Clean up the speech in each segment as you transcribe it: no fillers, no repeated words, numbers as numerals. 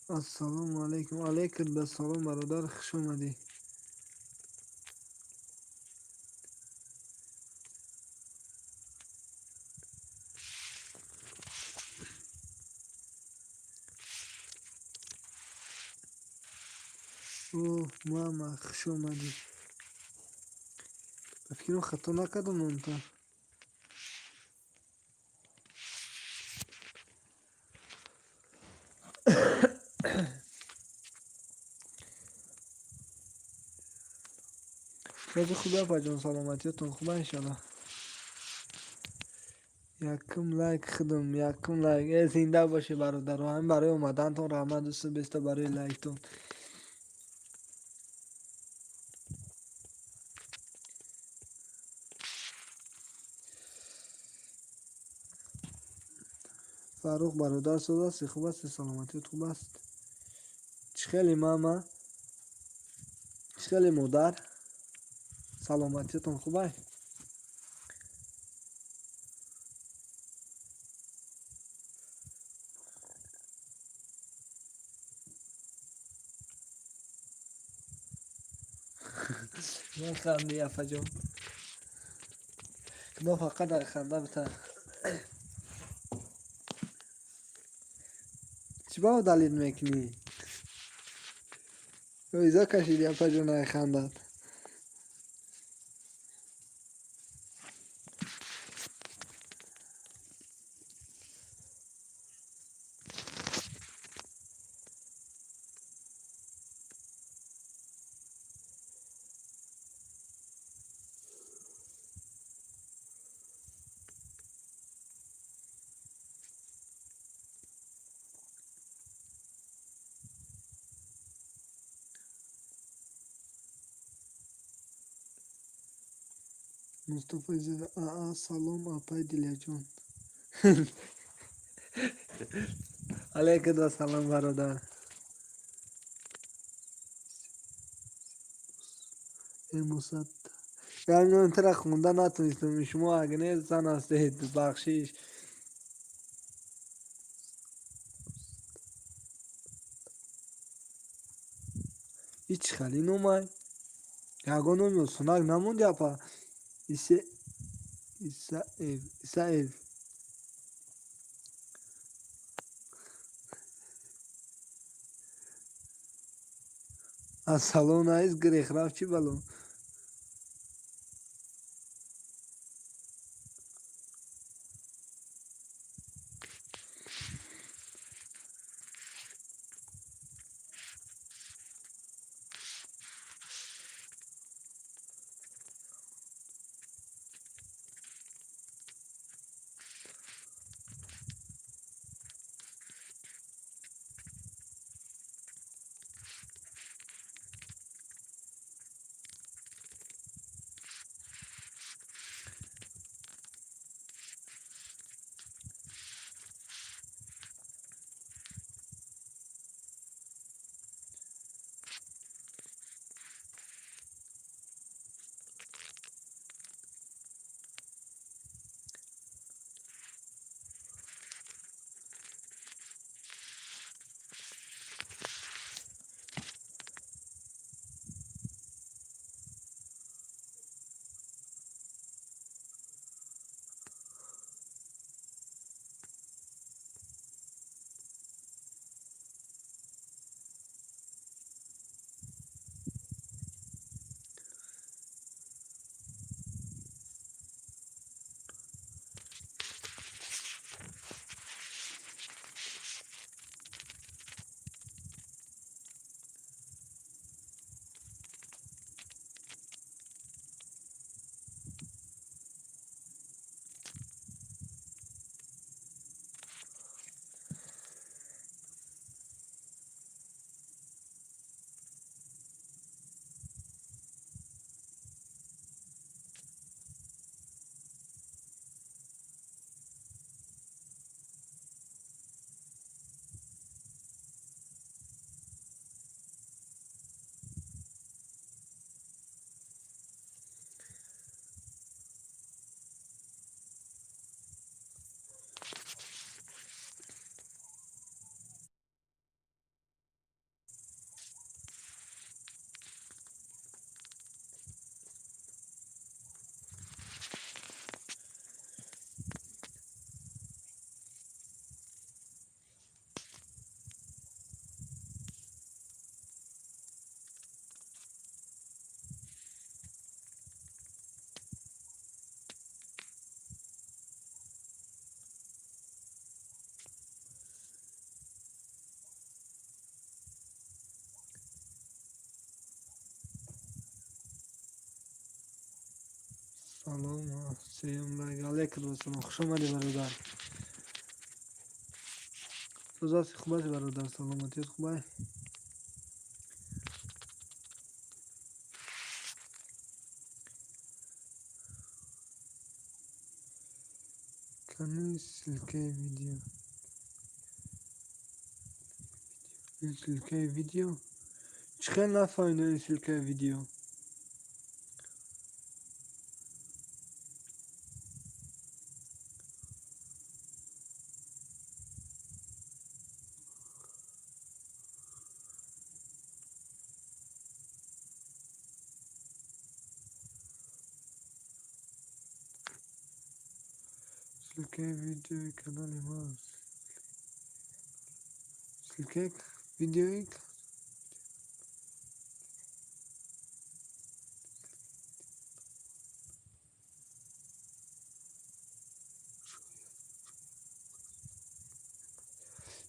Ассалому алайкум. Алайкум ассалом, бародар, хуш омадӣ. О, мама, хуш омадӣ. Ба фикрам, хато накардам номта. Рози хубе, апаҷон, саломатиётон хуба, иншалло. Якум лайк худам, якум лайк. Э, зинда бошед, бародаро. Ҳамин барои омадантон раҳмат, дӯсту беста барои лайктон. Фаррух бародар, соз ҳастӣ, хуб ҳастӣ, саломатиёт хуб аст? Чӣ хеле, мама? Чӣ хеле, модар? Саломатиётон хубай? Механди, апаҷон. Худо фақат дар ханда бита. Чӣ ба далил мекунӣ? Изо кашиди, апаҷон, ай хандат. Мустафо Аа, салом, апай Дилярҷон. Алайкум ассалом, бародар. Э, Мусат. Яъне тара хонда натонистам. Шумо агне зан ҳастед, бахшиш. Ҳеҷ хали номай. Ягон номи осонак намонди, апа. Исаев, Исаев. Ассалом наиз гирех рафт, чӣ бало? Салом, сеюм лайк. Алейкум ассалом. Хуш омадӣ, бародар. Соз ҳасти, хуб ҳасти, бародар? Саломатият хубай? Кани ссылкаи видео? Ин ссылкаи видео? Чӣ хел нафаҳмидам ин ссылкаи видео? Ссылкаи видеои канали ман. Ссылкаи видеои.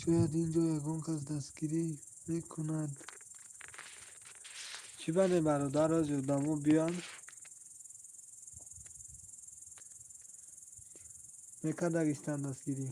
Шояд ин ҷо ягон кас дастгирӣ мекунад. Чӣ баде, бародар, ози одамо биёнд, мекардагистанд дастгирӣ.